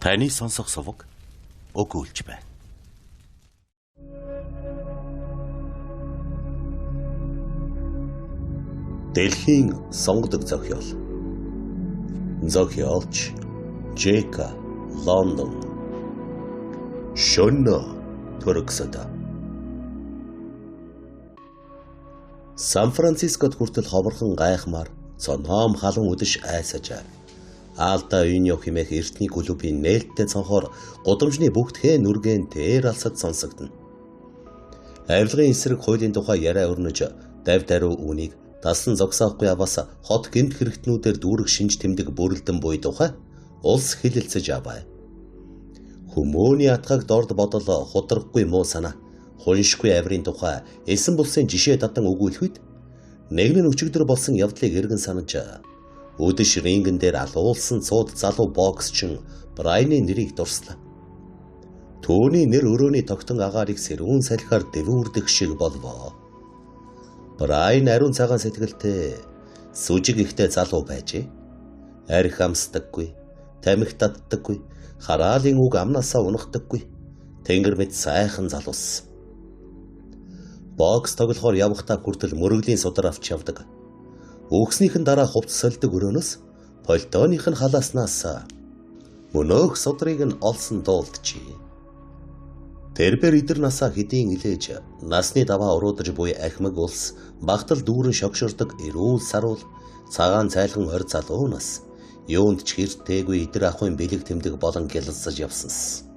Таны сонсох суваг өгүүлж байна. Дэлхийн сонгодог зохиол. Зохиолч Джека Лондон. Шөнө төрөксөд. Сан Францискод хүртэл ховорхон гайхмаар цоноом халуун үдэш айсаж Аалда Юнио хэмээх эртний клубын нээлттэй цонхоор гудамжны бүх тхэн нүргэн тэр алсад сонсогдоно. Авилгын эсрэг хуулийн тухай яриа өрнөж дав даруй үнийг таслан зогсоохгүй аваас хот гэмт хэрэгтнүүдээр дүүрэх шинж тэмдэг бүрэлдэн буй тухай улс хилэлцэж аваа. Хүмүүний атгаг дорд бодол худрахгүй муу санаа хуншгүй авирын тухай эсэн булсын жишээ татан өгүүлэхэд нэг нь өчигдөр болсон явдлыг эргэн санаж үдэш рингэн дээр алуулсан цууд залуу боксчин Брайны нэрийг дурслаа. Түүний нэр өрөөний тогтон агаарыг сэрүүн салхиар дэвүүрдэх шиг болвоо. Брайн ариун цагаан сэтгэлтэй сүжиг ихтэй залуу байжээ. Арх амсдаггүй, тамхи татдаггүй, хараалын үг амнаасаа унахдаггүй. Тэнгэр мэт сайхан залуус. Бокс тоглохоор явхдаа хүртэл мөрөглийн судар авч явдаг. Үгснийх нь дараа хувцас сольдог өрөөнөөс пальтоных нь халааснаас мөнөөх судрыг нь олсон дуулджээ. Тэрбэр идэр насаа хэдийн илээж насны даваа уруудаж буй ахмаг улс багтал дүүрэн шогшордог эрүүл саруул цагаан цайлган орь залуу нас юунд ч хэртээгүй идэр ахуйн бэлэг тэмдэг болон гялалзаж явсанс.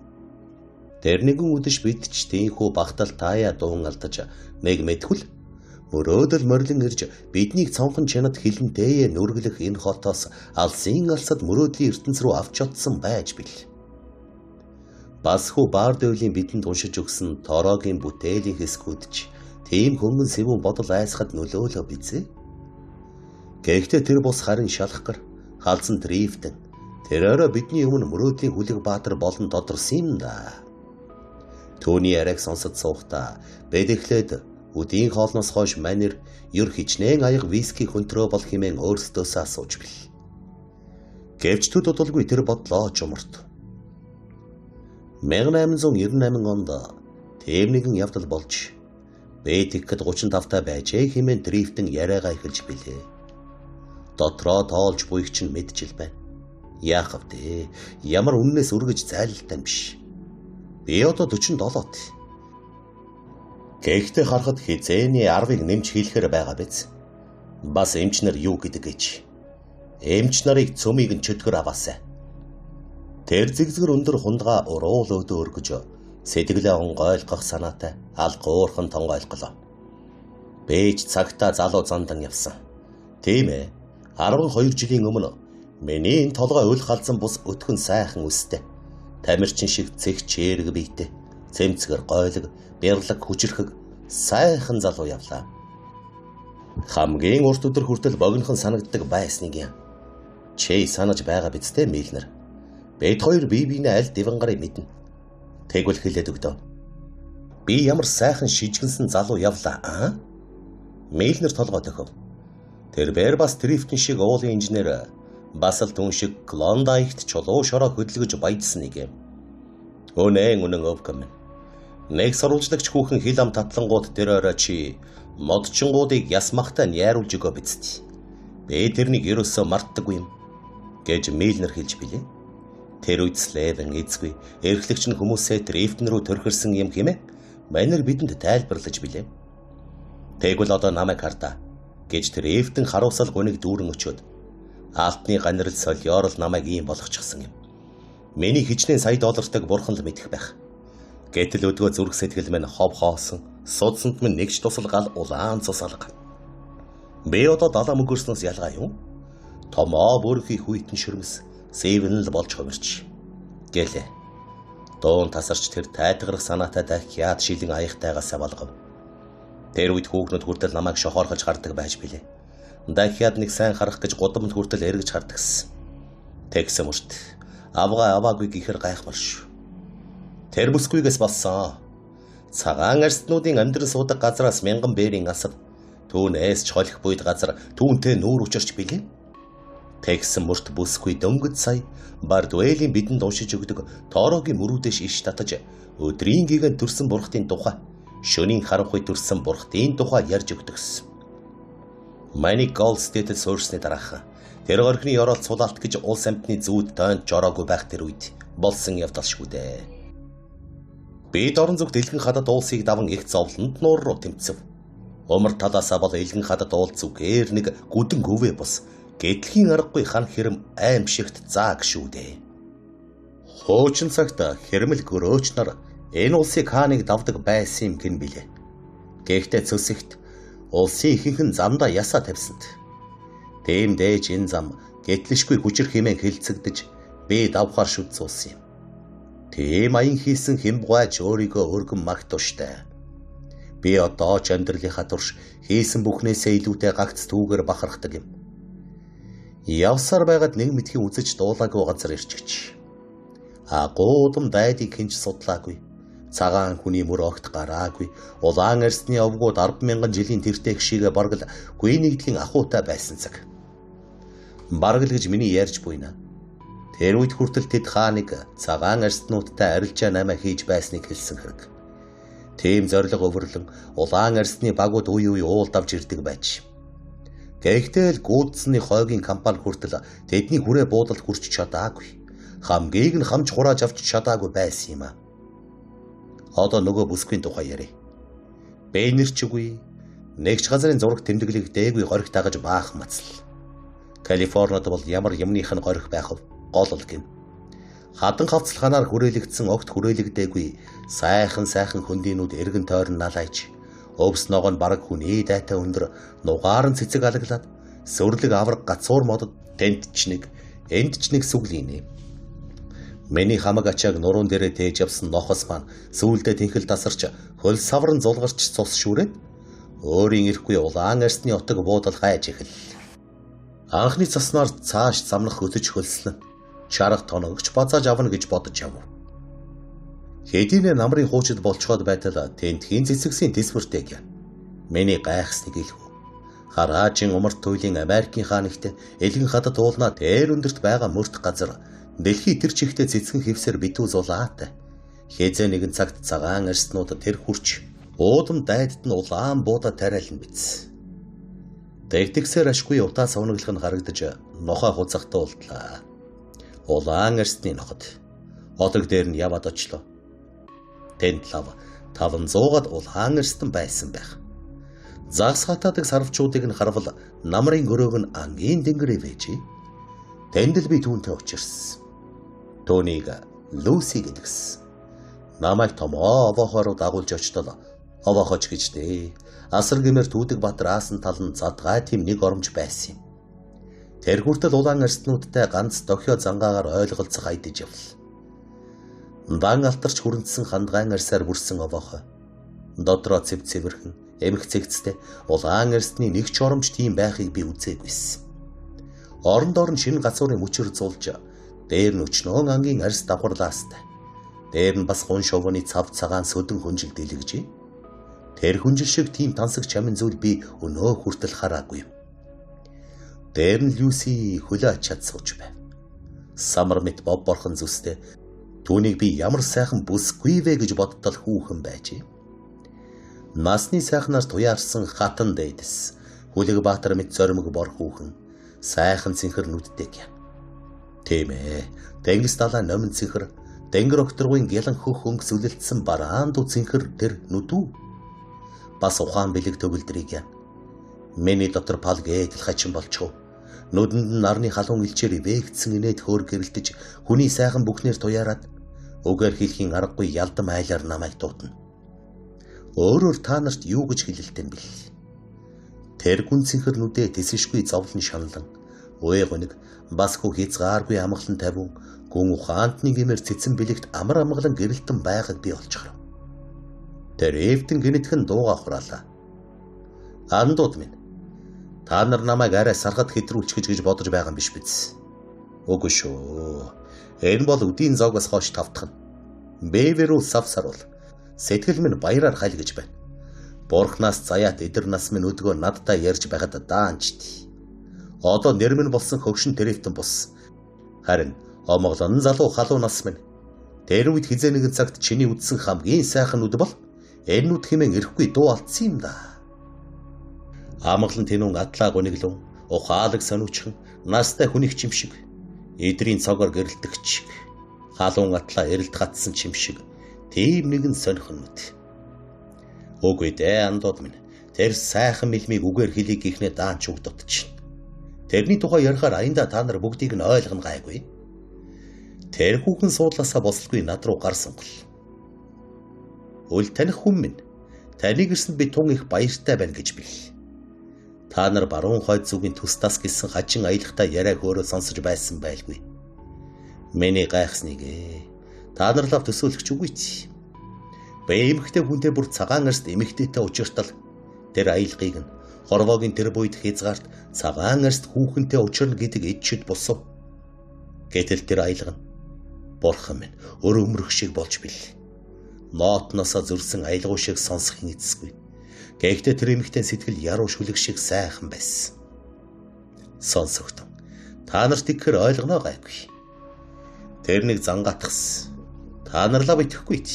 Тэр нэгэн үдэш бид ч тийхүү багтал таяа дуун алдаж нэг мэдхүл мөрөөдөл морилон ирж биднийг цонхон чанад хилэнтэйе нүргэлэх энэ хотоос алсын алсад мөрөөдлийн ертөнц рүү авч чадсан байж бил. Бас хүү баар дэвлийн бидэнд уншиж өгсөн Торогийн бүтээлийн хэсгүүд ч тийм хөнгөн сэвүүн бодол айсхад нөлөөлөө бизээ. Гэхдээ тэр бус харин шалхгар халзан дрифтэн тэр орой бидний өмнө мөрөөдлийн хүлэг баатар болон тодорсон юм да. Түүний яриаг сонсод суухдаа бид эхлээд үдийн хоолноос хойш манер ер хичнээн аяга виски хөнтрөө бол хэмээн өөрсдөөсөө асууж бил. Гэвч төд удалгүй тэр бодлоо чумарт. 1898 онд тийм нэгэн явдал болж би тэгэхэд 35 та байжээ хэмээн дрифтэн яриагаа эхэлж билээ. Дотроо тоолж буйг чинь мэдчил байна. Яах вэ? Ямар үннээс өргөж зайлалтай юм биш. Би одоо 47-т. Гэхдээ харахад хизээний 10-ыг нэмж хийлэхээр байгаа биз. Бас эмч нар юу гэдэг гэж. Эмч нарыг цөмийг нь чөтгөр аваасай. Тэр зэгзгэр өндөр хундгаа уруул өдөө өргөж сэтгэлээ онгойлгох санаатай алгуурхан тонгойлголоо. Бэж цагтаа залуу зандан явсан. Тийм ээ. 12 жилийн өмнө миний энэ толгой өл халзан бус өтгөн сайхан өстэй. Тамирчин шиг цэг чээрэг биетэй, цэмцгэр гойлог, бярлаг хүчрхэг сайхан залуу явлаа. Хамгийн урт өдөр хүртэл богинохон санагддаг байсныг юм. Чи санаж байгаа биз дээ Милнер. Бид хоёр бие биенээ аль дивангарыг мэднэ. Тэгвэл хэлээд өгдөө. Би ямар сайхан шижгэнсэн залуу явлаа аа? Милнер толгой төхөв. Тэр бас Трифтэн шиг уулын инженер бас л түн шиг Клондайкт чулуу шороо хөдөлгөж баяжсан нэг юм. Үнэн үнэн өвгөм. Нэг сурвалжлагч хүүхэн хил ам татлангууд тэр орой чи модчингуудыг ясмахтай найруулж өгөө биз. Би тэрнийг ерөөсөө мартдаггүй юм гэж Милнер хэлж билээ. Тэр үед Слевен эзгүй эрхлэгч нь хүмүүсээ Трифтэн рүү төрхөрсөн юм хэмээн манер бидэнд тайлбарлаж билээ. Тэгвэл одоо намайг хардаа гэж Трифтэн харуусал гуниг дүүрэн өчөөд алтны ганирал солиор л намайг ийм болгочихсон юм. Миний хичнээн сая доллартыг бурхан л мэдэх байх. Гэтэл өдгөө зүрх сэтгэл минь хов хоосон, судсанд минь нэгч тусал гал улаан цус алга. Би одоо далаа мөнгөрснөөс ялгаа юм. Томоо бүрхий хүйтэн шөрмөс, сэвэн л болж хувирч. Гэлээ. Дуун тасарч тэр тайтгарах санаатай дахиад шилэн аягтайгаас болгов. Тэр үед хүүхнүүд хүртэл намайг шохоорхож гардаг байж билээ. Дахиад нэг сайн харах гэж гудамд хүртэл эргэж хардагсан. Тэгсэн мөрт авгаа аваагүй гэхэр гайхмар шүү. Тэр бүсгүйгээс болсон. Цагаан арстнуудын амьдран суудаг газраас мянган бээрийн асав түүнээс ч холих буйд газар түүнтэй нүүр учирч билээ. Тэгсэн мөрт бүсгүй дөнгөж сая Бардвелийн бидэнд уншиж өгдөг Торогийн мөрүүдэш иш татаж өдрийн гигэн төрсэн бурхтын тухай, шөнийн харанхуй төрсэн бурхтын тухай ярьж өгдөгсөн. Манай Голстед суурьсны дараах тэр горхины ёроол цулаалт гэж улс амьтны зүүд тойнд жороогүй байх тэр үед болсон явдал шүү дээ. Бид орон зүгт Элгэн хадад уулсыг даван их зовлонд нуур руу тэмцэв. Умар талаасаа бол Элгэн хадад уул зүгээр нэг гүдэн гүвэ бус гэтлхийн аргагүй хан хэрэм аимшигт зааг шүү дээ. Хуучин цагт хэрмэл гөрөөч нар энэ улсыг хааныг давдаг байсан юм гин билээ. Гэхдээ цөсөгт улсын ихэнх нь замдаа ясаа тавьсанд. Тийм дээж энэ зам гэтлэшгүй хүчир хэмээн хэлцэгдэж би давхар шүд суусан юм. Тийм аян хийсэн хэмбгайч өөрийгөө өргөн магтууштай. Би одоо ч амьдралынхаа турш хийсэн бүхнээсээ илүүтэй гагц түүгээр бахархдаг юм. Явсаар байгаад нэг мэдхийн үзэж дуулаагүй газар ирчихэж. А гуудам дайдыг хинч судлаагүй. Цагаан хүний мөр огт гараагүй. Улаан арсны овгууд 10,000 жилийн тэртээх шигээ бараг л гүн нэгдлийн ахуйтай байсан цаг. Бараг л гэж миний ярьж буйна. Тэр үед хүртэл тэд хааныг цагаан арснуудтай арилжаа намаа хийж байсныг хэлсэн хэрэг. Тийм зориг өвөрлөн улаан арсны багууд үе үе уулд авч ирдэг байж. Гэхдээ л гүйцсэний хойгийн компани хүртэл тэдний хүрээ буудалд хүрч чадаагүй. Хамгийг нь хамж хурааж авч чадаагүй байсан юм а. Одоо нөгөө бүсгүйн тухай ярив. Бэнэрчгүй нэгч газрын зураг тэмдэглэгдээгүй горих дагаж баах мацал. Калифорнид бол ямар юмных нь горих байх вэ? Гол л гин. Хадан хавцал ханаар хүрээлэгдсэн огт хүрээлэгдээгүй сайхан сайхан хөндийнүүд эргэн тойрон налайж өвс ногоо нь бараг хүний дайтай өндөр нугаар нь цэцэг алаглаад сөрлөг авраг гацуур модод тэнд ч нэг энд ч нэг сүглийнэ. Миний хамаг ачааг нуруунд дээрээ тээж явсан нохос маань сүүлдээ тэнхэл тасарч хөл савран зулгарч цус шүрээд өөрийн ирэхгүй улаан арсны отог буудал хайж эхэллээ. Анхны цаснаар цааш замнах хөтөж хөлслөн чарга тоногч базааж авна гэж бодож яв. Хэдийнэ намрын хуучид болцоход байтал тентхийн цэцэгсийн тэсвэртэйг миний гайхсныг хэлв. Хараачин умарт туйлын Америкийн хаан ихтэй Элгэн хадад уулнаа дээр өндөрт байгаа мөрт газар дэлхий тэр чигтээ цэцгэн хевсээр битүү зулаатай. Хэзээ нэгэн цагт цагаан арснууд тэр хурч уудам дайдад нь улаан буудаа тариална биз. Дэгтгсээр ашгүй утаас унаглах нь харагдаж нохой хуцахтаа улдлаа. Улаан арсны ноход отог дээр нь яваад очлоо. Тэнд лав 500-аад улаан арстан байсан байх. Загас хатаадаг сарвчуудыг нь харвал намрын гөрөөг нь ангийн тэнгэрээ вэжээ. Тэнд л би түүнтэй учирсан. Түүнийг Люси гэдэгсэн. Намайг томоо овоохороо дагуулж очтол овоохоч гэж дээ. Асар гэмээр түүдэг Баатар аасан тал нь задгай тийм нэг оромж байсан юм. Тэр хүртэл улаан арснуудтай ганц дохио зангаагаар ойлголцох айдаж явл. Дан алтарч хүрэнцсэн хандгайн арсаар бүрсэн овоохой. Дотроо цэв цэвэрхэн эмх цэгцтэй улаан арсны нэг ч оромж тийм байхыг би үзээгүйсэн. Орон доор нь шинэ гацуурын мөчөр зулж дээр нь өчнөөн ангийн арс давхарлаастай. Дээр нь бас гун шувууны цав цагаан сөдөн хүнжил дэлгэжээ. Тэр хүнжил шиг тийм тансаг чамин зүйл би өнөө хүртэл хараагүй. Дээр нь Люси хөлөө ачаад сууж байв. Самар мэт бов борхон зүстэй түүнийг би ямар сайхан бүсгүй вэ гэж бодтол хүүхэн байжээ. Насны сайхнаар туяарсан хатан дээдэс Хүлэг Баатар мэт зоримог бор хүүхэн сайхан цэнхэр нүдтэй юм. Тийм ээ. Тэнгис далаа номин цэнхэр, тэнгэр огторгуйн гялан хөх өнгө сүлэлтсэн бараан дуу цэнхэр тэр нүдүү. Бас ухаан бэлэг төгөлдрийг юм. Миний дотор пал гээдэл хачин болчихов. Нүдэнд нь нарны халуун элчээр ивээгдсэн инээд хөөр гэрэлтэж хүний сайхан бүхнээр туяарад үгээр хэлхийн аргагүй ялдам айлаар намайг дуутна. Өөрөөр та нарт юу гэж хэлэлтэн бэл. Тэр гүн цэнхэр нүдээ тэсэшгүй зовлон шаналан уй гониг бас хүү хязгааргүй амгалан тавиун гүн ухаантны гэмээр цэцэн бэлэгт амар амгалан гэрэлтэн байгааг би олж харав. Тэр эвдэн гинэтхэн дууга хураалаа. Андууд минь, та нар намайг арай саргад хэтрүүлчих гэж бодож байгаа юм биш биз? Үгүй шүү. Энэ бол үдийн зоогоос хойш тавтах нь. Бэверүү сав сарвал сэтгэл минь баяраар хал гэж байна. Бурхнаас заяат эдэр нас минь өдгөө надтай ярьж байхад даанчд. Одоо нэр минь болсон хөгшин Трифтэн бус. Харин омголон залуу халуун нас минь. Тэр үед хизээ нэгэн цагт чиний үдсэн хамгийн сайхан нүд бол энэ нүд хэмээн ирэхгүй дуу алдсан юм да. Амгалан тэнүүн атлаа гуниглав, ухаалаг сониучхан, настай хүнийх чим шиг, эдрийн цогоор гэрэлтэх чиг, халуун атлаа эрэлт гатсан чим шиг, тийм нэгэн сонирхон нүд. Үгүй дээ андууд минь, тэр сайхан мэлмийг үгээр хэлийг гихнээ даанч үг дутчихна. Тэрний тухай ярихаар аяндаа та нар бүгдийг нь ойлгоно гайгүй. Тэр хүүхэн суудлаасаа бослгүй над руу гар сунгал. Үл таних хүн минь, таныг ирсэнд би тун их баяртай байна гэж бэл. Та нар баруун хойд зүгийн төс тас гэсэн хачин аялахтай яриаг өөрөө сонсож байсан байлгүй. Миний гайхсныг та нар лав төсөөлөх ч үгүй ч. Би эмэгтэй хүнтэй бүр цагаан арьст эмэгтэйтэй учиртал тэр аялгыг нь хорвоогийн тэр буйд хязгаарт цагаан арьст хүүхэнтэй учирна гэдэг эдчид босов. Гэтэл тэр аялга нь бурхан минь өрөмрөх шиг болж бил. Ноотносоо зөрсөн аялгау шиг сонсох эцэсгүй. Гэхдээ тэр эмэгтэй сэтгэл яруу шүлэг шиг сайхан байсан. Сонсогдсон. Та нарт ихээр ойлгоно гайгүй. Тэр нэг зангатгас. Та нар лав итгэхгүй ч.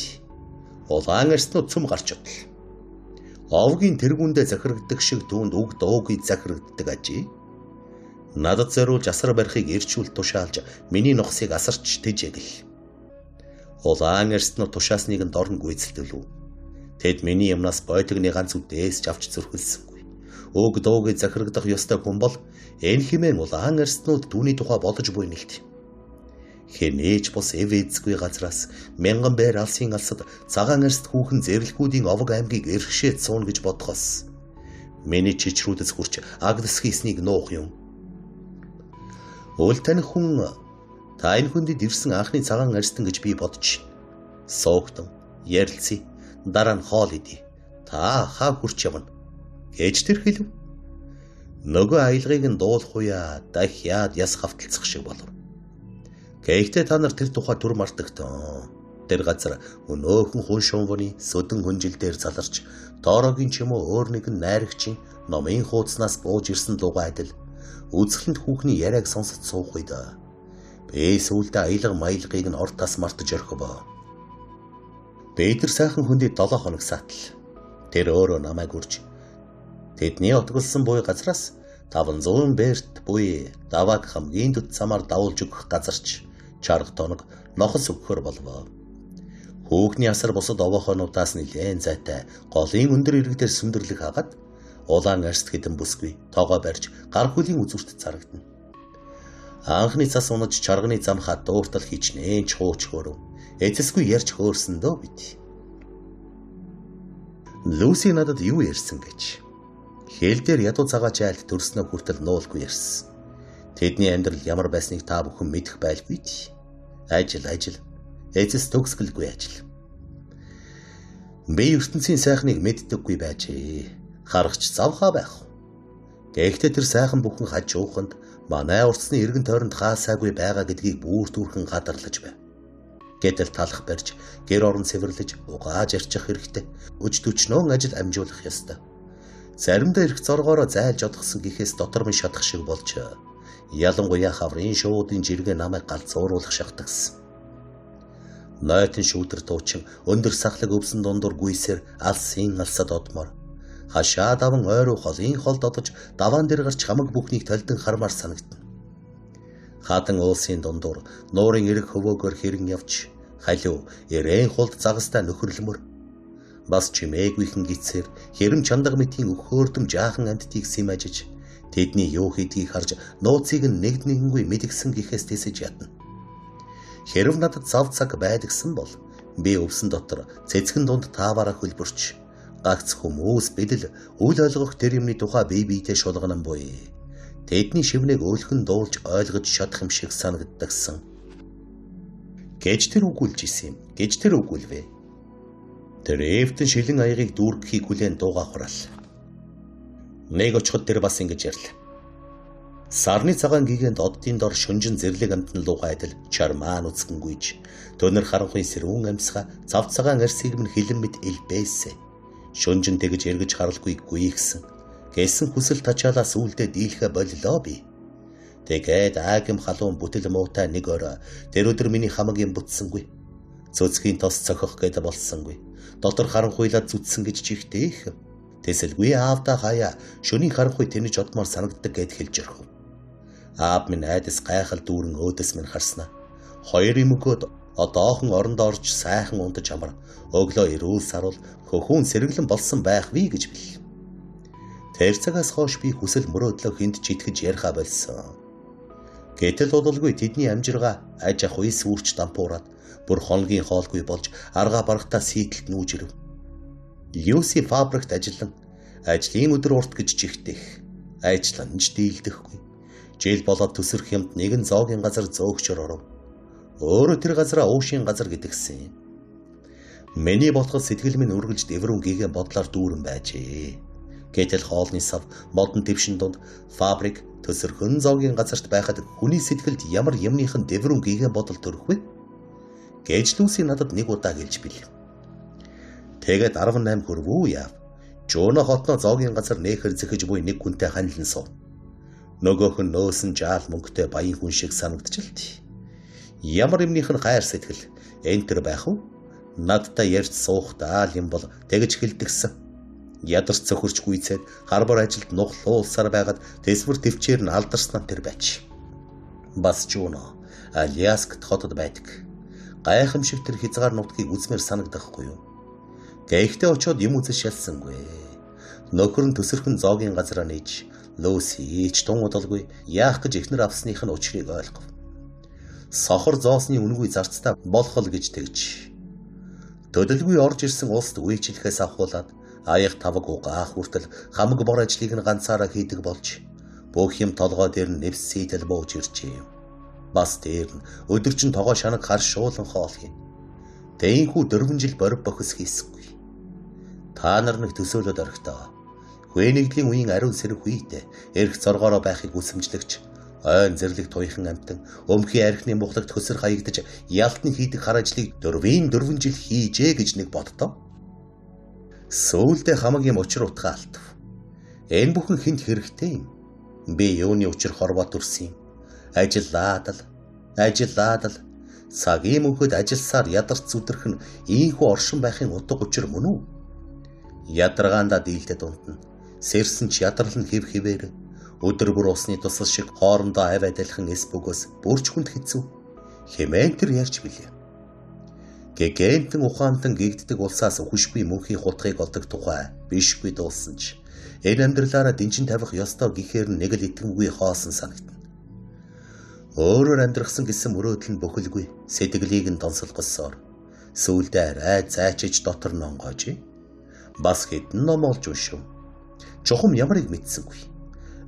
Улаан арьснууд цөм гарч одлоо. Овгийн тэргүүндээ захирагддаг шиг түүнд үг дуугүй захирагддаг ажээ. Надад зориулж асар барихыг ирчүүл тушаалж миний нохсыг асарч тэжээгэл. Улаан арьснууд тушаасныг нь дорн гүйцэлдэлв. Тэд миний юмнаас бойтогны ганц үдээс ч авч зөрхөлсөнгүй. Уг дуугүй захирагдах ёстой хүн бол энэ хэмээн улаан арьснууд түүний тухай бодож буй нэлт. Хэнээч бус эв эзгүй газраас мянган бээр алсын алсад цагаан арьст хүүхэн зэрлэгүүдийн овог аймгийг эрхшээд сууна гэж бодхоос миний чичрүүдэс хүрч агдас хийснийг нуух юм. Үл таних хүн та энэ хүндэд ирсэн анхны цагаан арьстан гэж би бодож суугтан ярилцъя, дараа нь хоол идэ. Та хаа хүрч явна гэж тэр хэлв. Нөгөө аялгыг нь дуулах уяа дахиад яс хавталцах шиг болов. Гэхдээ та нар тэр тухай түр мартагтан. Тэр газар өнөөхөн хүн шумвны сөдөн хүнжил дээр заларч тоорогийн ч юм уу өөр нэгэн найрагчийн номын хуудаснаас бууж ирсэн лугаа адил үзэсгэлэнт хүүхний яриаг сонсож суух үед би сүүлдээ аялга маялгыг нь ор тас мартаж орхив. Бид тэр сайхан хүндий 7 хоног саатал. Тэр өөрөө намайг үрж тэдний отголсон буй газраас 500 бэрт буй давааг хамгийн төд замаар давуулж өгөх газарч чарга тоног нохос өгөхөр болов. Хүүхний асар бусад овоохонуудаас нэлээн зайтай голын өндөр ирэг дээр сүндэрлэг хагаад улаан арьст хэдэн бүсгүй тоогоо барьж гар хөлийн үзүүрт зарагдана. Анхны цас унаж чарганы зам хадууртал хичнээн ч хууч хөөрөв. Эцэсгүй ярьж хөөрсөн дөө бид. Люси надад юу ярьсан гэж. Хэл дээр ядуу цагаач айлт төрснөө хүртэл нуулгүй ярьсан. Тэдний амьдрал ямар байсныг та бүхэн мэдэх байлгүй дээ. Ажил ажил. Эцэс төгсгөлгүй ажил. Би ертөнцийн сайхныг мэддэггүй байжээ. Харахч завхаа байх. Гэхдээ тэр сайхан бүхэн хажууханд манай уртсны эргэн тойронд хаасаагүй байгаа гэдгийг бүр түрхэн гадарлаж байв. Гэтэл талах барьж, гэр орон цэвэрлэж, угааж ярьчих хэрэгтэй. Өч төчнөөн ажил амжуулах ёстой. Заримдаа эрх зоргоороо зайлж одгосон гэхээс дотор минь шатах шиг болж ялангуяа хаврын шуудын жиргээ намайг галзууруулах шахтагсан. Нойтон шүүдэр дуучин өндөр сахлаг өвсөн дундуур гүйсээр алсын алсад одмоор хашаа даван ойруу холын холд одож даваан дээр гарч хамаг бүхнийг толдон хармаар санагдана. Хадан уулсын дундуур нуурын эрэг хөвөөгөр хэрэн явж халиу эрээн хулд загастай нөхөрлөмөр бас чимээгүйхэн гисээр хэрэм чандаг мэтийн өхөөрдөм жаахан амьтдыг сэм ажиж тэдний юу хийдгийг харж нууцыг нь нэгд нэгэнгүй мэдгсэн гэхээс тэсэж ядна. Хэрв надад зав цаг байдагсан бол би өвсөн дотор цэцгэн дунд тааваараа хөлбөрч гагц хүмүүс бэлэл үл ойлгох тэр юмны тухай бие биедээ шулганан буй. Тэдний шивнэг өөлхөн дуулж ойлгож чадах юм шиг санагддагсан. Гэж тэр үгүүлж исэн юм. Гэж тэр үгүүлвэ. Тэр эвтэн шилэн аягийг дүүргэхийг хүлээн дуугаа хураал. Нэг очиход тэр бас ингэж ярьлаа. Сарны цагаан гэгэнд оддын дор шүнжин зэрлэг амтан лугаа адил чармаан үцгэнгүйж төнөр харанхуй сэрүүн амьсгаа цав цагаан арсыг минь хилэн мэт элбээсэ. Шүнжин тэгж эргэж харалгүй гүйгсэн. Гэсэн хүсэл тачаалаа сүулдэ дийлхэ боллоо би. Тэгээд аагим халуун бүтэл муутай нэг орой тэр өдөр миний хамаг юм бүтсэнгүй. Цөцгийн тос цохих гээд болсонгүй. Дотор харанхуйлаад зүтсэн гэж чихтэйх. Тэсэлгүй аавда хаяа шөнийн харанхуй тэнэж одмоор санагддаг гэд хэлж орхив. Аав минь айдас гайхал дүүрэн өөдөөс минь харснаа. Хоёр юм өгөөд одоохон оронд орж сайхан унтаж амар. Өглөө эрүүл саруул хөхүүн сэргэлэн болсон байх вэ гэж бэл. Тэр цагаас хойш би хүсэл мөрөөдлөө хүнд ч итгэж яриха болсон. Гэтэл удалгүй тэдний амжиргаа аж ахуй сүрч дампуураад бүр хоногийн хоолгүй болж аргаа барахтаа сийдэлт нүүж ирэв. Люси фабрикт ажиллан ажлын өдөр урт гэж чихтэх. Ажиллан ч дийлдэхгүй. Жил болоод төсөрх юмд нэгэн зоогийн газар зөөгчөр оров. Өөрөө тэр газараа уушийн газар гэдгсэн юм. Миний бодоход сэтгэл минь үргэлж дэврүүн гигэн бодлоор дүүрэн байжээ. Гэтэл хоолны сав модон твшин дунд фабрик төсөрхөн зоогийн газарт байхад хүний сэтгэлд ямар юмныхан дэврүүн гигэн бодол төрөх вэ? Гэж Люси надад нэг удаа хэлж билээ. Тэгээд 18 хөрвүү яав. Жууна хотноо зоогийн газар нээхэр зэхэж буй нэг хүнтэй ханилан суув. Нөгөөх нь нөөсөн жаал мөнгөтэй баян хүн шиг санагдчихлээ. Ямар юмных нь хайр сэтгэл энтер байх вэ? Надтай ярьж суухдаа л юм бол тэгж хэлдэгсэн. Ядарч цохирч гүйцээд харбар ажилд нухлуулсаар байгаад тэсвэр төвчээр нь алдарснаа тэр байж. Бас Жууна Аляскт хотод байдаг. Гайхамшиг тэр хязгаар нутгийг үзмээр санагдахгүй юу? Гэхдээ очоод юм үзэж шалсангүй. Нөхөр нь төсөрхөн зоогийн газараа нээж Лүси ч тун удалгүй яах гэж эхнэр авсных нь учрыг ойлгов. Сохор зоосны үнэгүй зарцтай болох л гэж тэгж. Төдөлгүй орж ирсэн улсд үйлчлэхээс авахуулаад аяг таваг угаах хүртэл хамаг бор ажлыг нь ганцаараа хийдэг болж бүх юм толгой дээр нь нэвс сийтэл бууж иржээ. Бас дээр нь өдөржин тогоо шанаг харшуулан хоол хийн. Тэйнхүү 4 жил борив бохис хийсэнгүй. Та нар нэг төсөөлөд орхитоо. Хвэнэгдлийн үеийн ариун сэрэг хүйтэй эрх зоргоороо байхыг үсэмжлэгч ойн зэрлэг туяхан амтан өмхий архины мухлагт хөсөр хаягдаж ялтны хийдэг хар ажлыг 4-ийн 4 жил хийжээ гэж нэг боддоо. Сүүлдээ хамаг юм учир утгаа алтав. Энэ бүхэн хүнд хэрэгтэй юм. Би юуны учир хорвоо төрсөн юм. Ажиллаад л цагийн мөнхөд ажилласаар ядарч зүдрэх нь ийхүү оршин байхын утга учир мөн үү? Ядаргаандаа дийлдэд унтна. Сэрсэн ч ядрал нь хэв хэвээр өдөр бүр усны тусал шиг хоорондоо авиа далихан эс бөгөөс бүрч хүнд хэцүү хэмээн тэр ярьж билээ. Гэгэнтэн ухаантан гэгддэг улсаас үхшгүй мөнхийн хутгийг олдог тухай бишгүй дуулсан ч энэ амьдралаараа дэнчин тавих ёстой гэхээр нэг л итгэмгүй хоосон санагдана. Өөрөөр амьдрахсан гэсэн мөрөөдөл нь бүхэлгүй сэтгэлийг нь донсолгосоор сүүлдээ арай зайчиж дотор нонгоож бас хэдэн ном олж уншив. Чухам ямарыг мэдсэнгүй.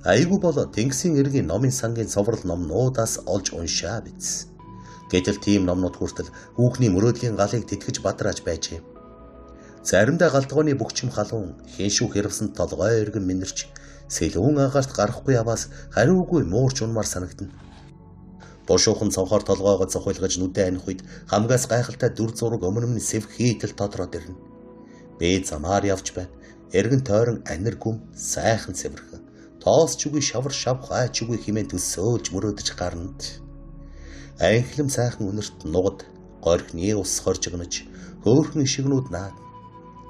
Айгүй бол Тэнгисийн эргийн номын сангийн цоврал номнуудаас олж уншаа биз. Гэтэл тийм номнууд хүртэл хүүхний мөрөөдлийн галыг тэтгэж бадрааж байжээ. Заримдаа галтгооны бөхчм халуун хиншүү хэрвсэн толгой эргэн минэрч сэлүүн агаарт гарахгүй аваас хариугүй муурч унмаар санагдана. Бушуухан цонхоор толгоогоо цохилгож нүдэ аних үед хамгаас гайхалтай дүр зураг өмнө минь сэв хийтэл тодроод ирнэ. Би замаар явж байна. Эргэн тойрон анир гүм сайхан сэвэрхэн. Тоос ч үгүй шавар шав хай ч үгүй хэмээн төсөөлж мөрөөдөж гарнад. Анхлам сайхан үнэрт нугад горхны ус хоржигнож хөөрхөн ишигнүүд наад.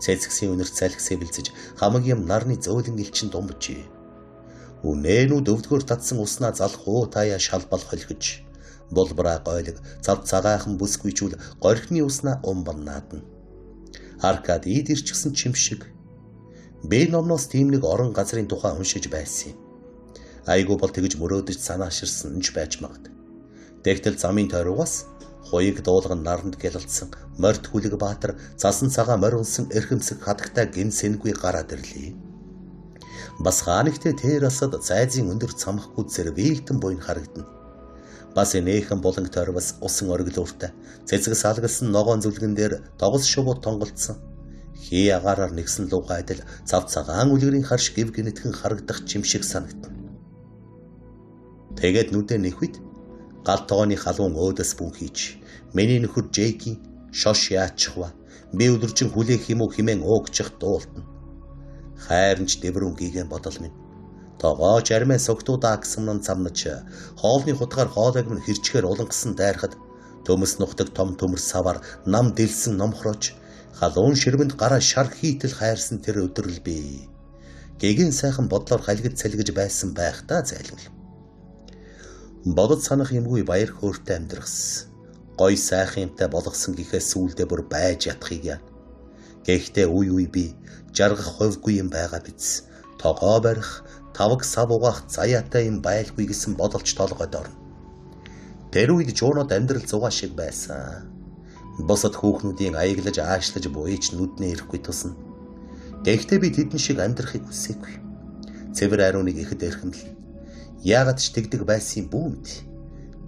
Цэцгсийн үнэрт салхи сэвэлзэж хамаг юм нарны зөөлөн элчин думжээ. Үнээнүүд өвдгөр татсан уснаа залах уу таяа шалбал холхиж булбраа гойлог цав цагаахан бүсгүйчүүл горхны уснаа умбан наадна. Аркад ид ирчихсэн чим шиг. Би номноос тийм нэг орон газрын тухай уншиж байсан юм. Айгүй бол тэгж мөрөөдөж санааширсан ч байж магад. Тэгтэл замын тойрогоос хуйг дуулган наранд гялалцсан морьт хүлэг баатар засан цагаан морь унсан эрхэмсэг хадагтай гин сэнгүй гараад ирлээ. Бас хаанэгтэй тэр асад зайзын өндөр цамхгүй зэрвэлтэн буйн харагдана. Бас нээхэн буланг тойрвос усан ориглууртай цэцэг салгалсан ногоон зүлгэн дээр тогос шувуу тонголцсон. Хий агаараар нэгсэн луга адил цав цагаан үлгэрийн харш гів гинэтхэн харагдах чим шиг санагдана. Тэгээд нүдэ нэх үед гал тогооны халуун өөдөөс бүнхийч миний нөхөр Джейкийн шош яачихва би өдөржин хүлээх юм уу хэмээн уугчих дуултна. Хайрнч дэврүүн гигэн бодол минь. Тогооч армай согтуудаа гэсэн нь замнаж хоолны хутгаар хоолойг минь хэрчгээр улангасан дайрахад төмөс нухдаг том төмөр савар нам дэлсэн номхрооч халуун ширмэнд гараа шар хийтэл хайрсан тэр өдрөл би гэгэн сайхан бодлоор халигд цалгиж байсан байхдаа зайлвал. Бодод санах юмгүй баяр хөөртэй амьдрахс. Гой сайхан юмтай болгосон гэхээс сүүлдээ бүр байж ятахыг яа. Гэхдээ үе үе би жаргах хувьгүй юм байгаа биз. Тогоо барих, тавг сав угаах заяатай юм байлгүй гэсэн бодолч толгойд орно. Тэр үед жуунод амьдрал зугаа шиг байсан. Бусад хүүхнүүдийн аяглаж аашлаж буйч нүднээ ирэхгүй тусна. Гэхдээ би тэдэн шиг амьдрахыг хүсээгүй. Цэвэр ариуныг ихэд эрхэмлэн. Яагаад ч тэгдэг байсан юм бүү мэд.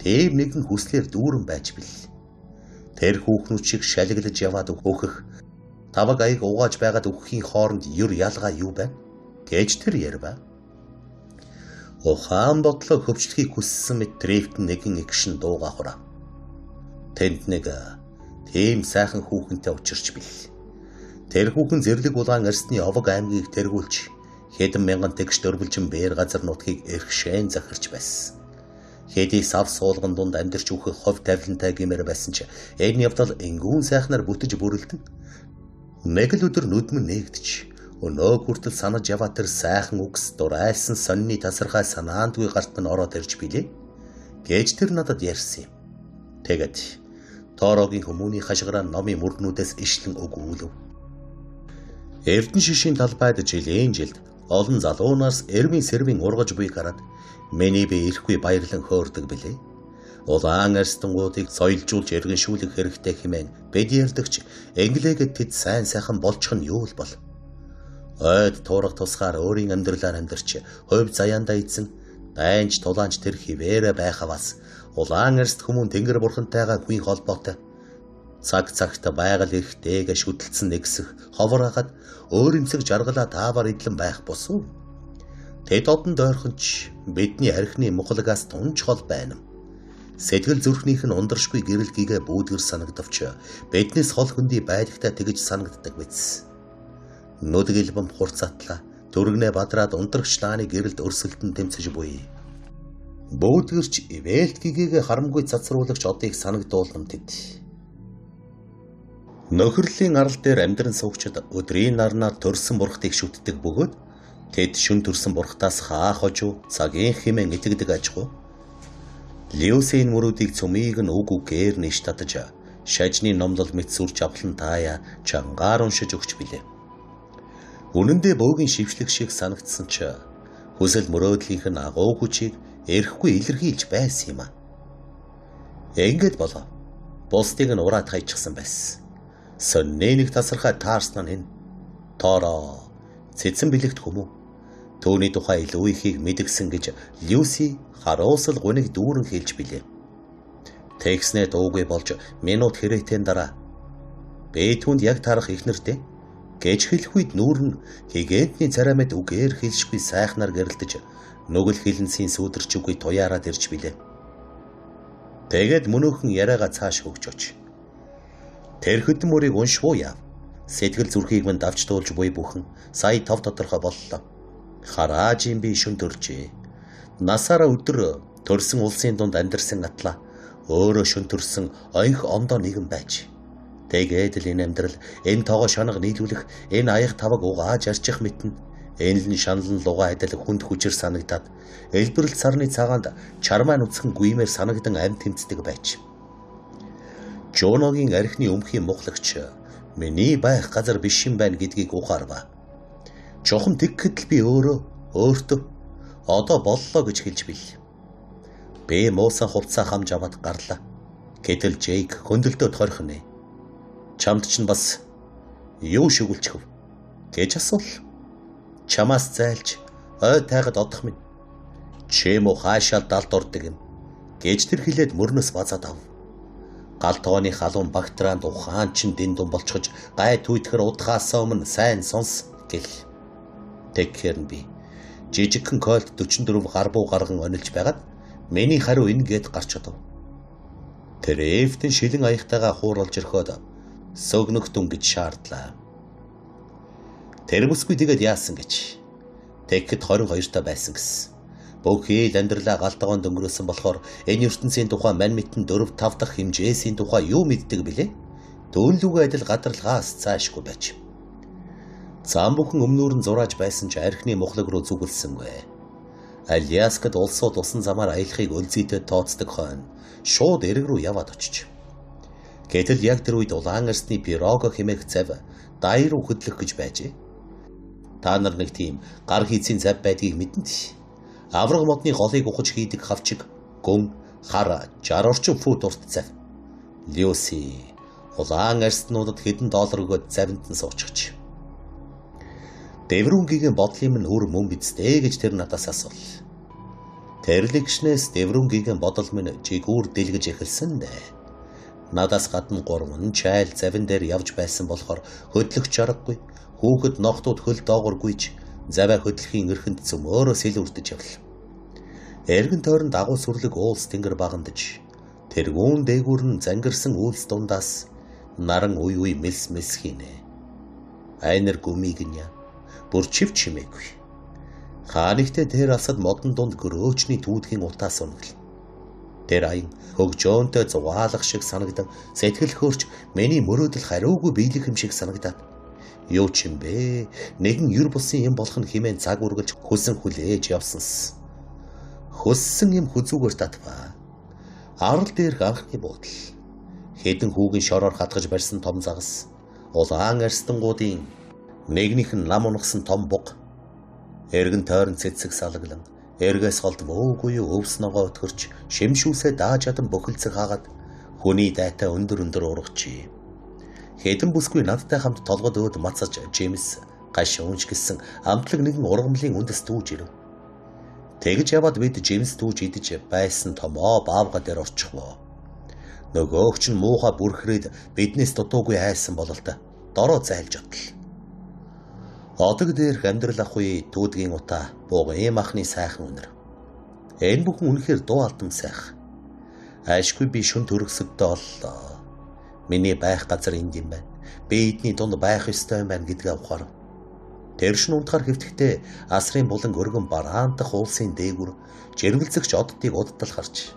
Тийм нэгэн хүслээр дүүрэн байж бил. Тэр хүүхнүүд шиг шалиглаж яваад өөхөх, таваг аяг угааж байгаад өгөхийн хооронд юр ялгаа юу байна гэж тэр ярив. Ухаан бодлоо хөвчлөхийг хүссэн мэт Трифтэн нэгэн эгшин дууга хурав. Тэнд нэг тийм сайхан хүүхэнтэй учирч бил. Тэр хүүхэн зэрлэг улаан арсны овог аймгийг тэргүүлж хэдэн мянган тэгш дөрвөлжин бээр газар нутгийг эрхшээн захирч байсан. Хэдий сав суулган дунд амьдарч үхэх хов тавилантай гэмээр байсан ч энэ явдал энгүүн сайхнаар бүтэж бүрэлдэн нэг л өдөр нүдмэн нээгдэж өнөө хүртэл санаж яваа тэр сайхан үгс дурайсан сонины тасархай санаандгүй гарт нь ороод ирж билээ гэж тэр надад ярьсан юм. Тэгээд Тоорогийн хүмүүний хашгираа номын мөрднүүдээс ишлэн өгүүлв. Эрдэнэ шишийн талбайд жилийн жилд олон залуунаас эрмийн сэрвийн ургаж буй гараад миний би ирэхгүй баярлан хөөрдөг билээ. Улаан арстангуудыг соёлжуулж иргэншүүлэх хэрэгтэй хэмээн бид ярьдагч Англиэд тэд сайн сайхан болчих нь юу л бол. Ойд туурах тусгаар өөрийн амьдралаар амьдарч хувь заяандаа эзэн дайнч тулаанч тэр хിവэрэ байхаваас улаан арст хүмүүн тэнгэр бурхантайгаа хүн холбоотой цаг цагт байгаль эрхтэйгээ шүтэлцэн нэгсэх ховор хагаад өөр эмсэг жаргалаа таавар идлэн байх босуу. Тэд одонд ойрхон ч бидний архины мухлагаас тунч хол байна. Сэтгэл зүрхнийх нь ундаршгүй гэрэл гэгээ бүүдгэр санагдавч биднээс хол хөндий байдагтай тэгж санагддаг биз. Нүдэг илбэм хурцатлаа төргнээ бадраад ундрагч лааны гэрэлд өрсөлдөн тэмцэж буй. Бүүдгэрч ивэлт гэгээгээ харамгүй цацруулагч одыг санагдуулна тэд. Нөхөрлийн арал дээр амьдран суугчид өдрийн нарнаар төрсөн бурхтыг шүтдэг бөгөөд тэд шүн төрсөн бурхтаас хаа хожуу цагийн хэмээн итгэдэг аж ахуй. Люсийн мөрүүдийг цөмийг нь үг үгээр нэш татаж шажны номлол мэт сүрж авлан таая чангаар уншиж өгч билээ. Үнэн дээр бөөгийн шившлэг шиг санагдсан ч хүсэл мөрөөдлийнх нь агуу хүчийг эрэхгүй илэрхийлж байсан юм а. Ингээд болов. Бусдыг нь ураад хайчихсан байсан. Сонины нэг тасархай таарсан нь энэ. Тоороо цэцэн бэлэгт хүмүү. Түүний тухай илүү ихийг мэдгсэн гэж Люси харуусал гуниг дүүрэн хэлж билээ. Тэгснээ дуугүй болж минут хэрэгтэн дараа би түүнд яг таарах их нэртэй гэж хэлэх үед нүүр нь гигантны царай мэт үгээр хэлшгүй сайхнаар гэрэлтэж нүгэл хилэнцийн сүүдэрч үгүй туяараад ирж билээ. Тэгээд мөнөөхөн яриагаа цааш хөгжөөч. Тэр хөдөн мөрийг уншвуу яав. Сэтгэл зүрхийг минь давч туулж буй бүхэн сая тов тодорхой боллоо. Хараажийн би шүн төржээ. Насаараа өдөр төрсөн улсын дунд амьдарсан атлаа өөрөө шүн төрсөн онх ондоо нэгэн байж. Тэгээд л энэ амьдрал энэ тоогоо шанага нийлүүлэх энэ аяг таваг угааж арчих мэтэн энэ л шаналн лугаа адил хүнд хүчээр санагдаад элбэрэл сарны цагаанд чармаа нүцгэн гүймээр санагдан амь тэмцдэг байж. Жуногийн архины өмхийн мухлагч миний байх газар биш юм байна гэдгийг ухаарва. Чухам тэгхэд л би өөрөө өөртөө одоо боллоо гэж хэлж бил. Би муусан хувцаа хамж аваад гарлаа. Гэтэл Джейк хөндлөлтөө тойрох нэ. Чамд чинь бас юу шүглчих вэ гэж асуул. Чамаас зайлж ой тайгад одох минь. Чи мө хаашаа далд ордог юм гэж тэр хэлээд мөрнөөс базаад ав. Гал тогооны халуун бактраанд ухаан чин дэн дун болчихож гай түүтгэр удахаасаа өмнө сайн сонс гэл. Тэгэхээр нь би жижигхэн койлд 44 гарбуу гарган онилж байгаад миний хариу энэ гээд гарч одов. Тэр эфтэн шилэн аягтайгаа хууруулж өрхөөд сөгнөхтүн гэж шаардлаа. Тэр бүсгүй тэгээд яасан гэж. Тэгэхэд 22 та байсан гэсэн. Бүхий л амьдралаа гал тогоонд өнгөрөөсөн болохоор энэ ертөнцийн тухай мань мэдэн 4 5 дахь хэмжээсийн тухай юу мэддэг билээ? Төөнлүүгээ адил гадралгаас цаашгүй байж. Зам бүхэн өмнөр нь зурааж байсан ч архины мухлаг руу зүгэлсэнгүй. Аляскад улсууд усан замаар аялахыг өлзийтэй тооцдог хойно шууд эрэг рүү яваад очиж. Гэтэл яг тэр үед улаан арсны пирого хэмээх зав дай руу хөдлөх гэж байжээ. Та нар нэг тийм гар хийцийн зав байдгийг мэднэ дээ. Авраг модны голыг ухаж хийдэг хавчиг, гүн, хар 60 орчим фут урт зав. Люси улаан арснуудад хэдэн доллар өгөөд завинд нь суучихж. Дэврүнгийн бодлын минь үр мөн биз дээ гэж тэр надаас асуул. Тэрлэгшнээс Дэврүнгийн бодол минь жигүүр дэлгэж эхэлсэн дээ. Надаас гадна гурван чайл завин дээр явж байсан болохоор хөдлөх чаргагүй. Хүүхэд нохтууд хөл доогооргүйч заваа хөдлөхийн эрхэнд цөмөөрөө сэл үрдэж явлаа. Эргэн тойрон дагуу сүрлэг уулс тэнгэр багандаж тэргүүн дээгүүр нь зангирсан үйлс дундаас наран уй уй мэлс мэлс хийнэ. Айнар гүмийг нь бүр чив чимээгүй. Хаанигтэй тэр алсад модон дунд гөрөөчний түүдхийн утаас унаглаа. Тэр аян хөгжөөнтэй зугаалах шиг санагдан сэтгэл хөөрч миний мөрөөдөл хариугүй биелэх юм шиг санагдаад юу ч юм бэ? Нэгэн юр бусын юм болох нь хэмээн цаг үргэлж хүсэн хүлээж явсанс. Хүссэн юм хүзүүгээр татваа. Арал дээрх анхны буудал. Хэдэн хүүгийн шороор хатгаж барьсан том загас. Улаан арстангуудын нэгнийх нь лам унагсан том буг. Эргэн тойрон цэцэг салглан эргээс голд вөөгүй өвс ногоо өтгөрч шимшүүсээ дааж чадан бохилцэг хаагаад хүний дайтай өндөр өндөр ургачээ. Хэдэн бүсгүй надтай хамт толгод өөд мацаж Джеймс гаш уншгэлсэн амтлаг нэгэн ургамлын үндэс түүж ирэв. Тэгж яваад бид Джеймс түүж идэж байсан томоо баавга дээр орчихвоо. Нөгөөх чинь муухай бүрхрээд биднээс дутуугүй айсан бололтой дороо зайлж отлоо. Одог дээрх амьдрал ах үе түүдгийн утаа бугын махны сайхан үнэр. Энэ бүхэн үнэхээр дуу алдан сайхан. Ашгүй би шүн төрөксөддөө оллоо. Миний байх газар энд юм байна. Би эдний дунд байх ёстой юм байна гэдгээ ухаарв. Тэр шин унтахаар хэвтэхдээ асрын булан өргөн бараантах уулсын дээгүр жиргэлзэгч оддыг удтал харж